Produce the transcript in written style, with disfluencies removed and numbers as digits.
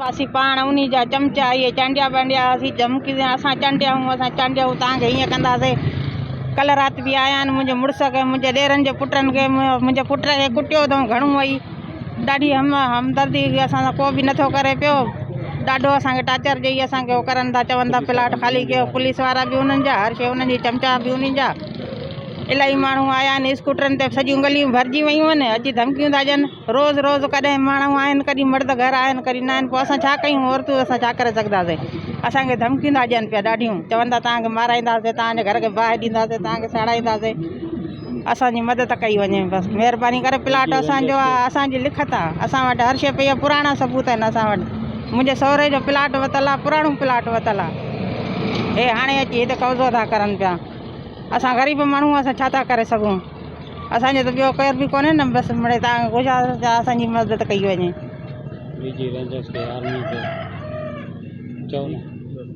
اسين پاڻ انهي جا چمچا اهي چانڊيا بانڊيا اسين ڌمڪي ڏيندا اسان چانڊيا آهيون اسان چانڊيا آهيون توهان کي هيئن ڪنداسين ڪلهه رات به آيا آهن منهنجي مڙس کي منهنجي ڏيرن جي پٽن کي منهنجي پٽ کي ڪٽيو اٿئون گهڻو ئي ڏاڍي هم همدردي اسان سان ڪو به نٿو ڪري پيو ڏاڍو اسان کي ٽاچر ڏيئي اسان کي هو ڪرن ٿا چون ٿا پلاٽ خالي ڪيو پوليس وارا به انهن جا هر شيء انهن جي چمچا به انهن جا الاهي ماڻهو آيا آهن اسڪوٽرن تي سڄيون گليون ڀرجي ويون آهن اچي ڌمڪيون ٿا ڏين روز روز ڪڏهن ماڻهو آهن ڪڏهن مرد گهر آهن ڪڏهن نه آهن پوء اسان ڇا ڪيون عورتون اسان ڇا ڪري سگهنداسين اسان کي ڌمڪيون ٿا ڏين پيا ڏاڍيون چون ٿا توهان کي مارائينداسين توهان جي گهر کي باهه ڏينداسين توهان کي ساڙائينداسين اسان جي مدد ڪئي وڃي بس مهرباني ڪري پلاٽ اسان جو آهي اسان جي لکت آهي اسان وٽ هر شيء پئي آهي پراڻا ثبوت آهن اسان وٽ منهنجي سهري جو پلاٽ ورتل آهي پراڻو پلاٽ ورتل آهي هي هاڻي اچي هتي قبضو ٿا ڪرن پيا اسان غريب ماڻهو اسان ڇا ٿا ڪري سگهون اسان جو ته ٻيو ڪير به ڪونهي نه بس مڙئي توهان کي گذارش آهي اسان جي مدد ڪئي وڃي. ڊي جي رينجرز کي آرمي کي چئو نه.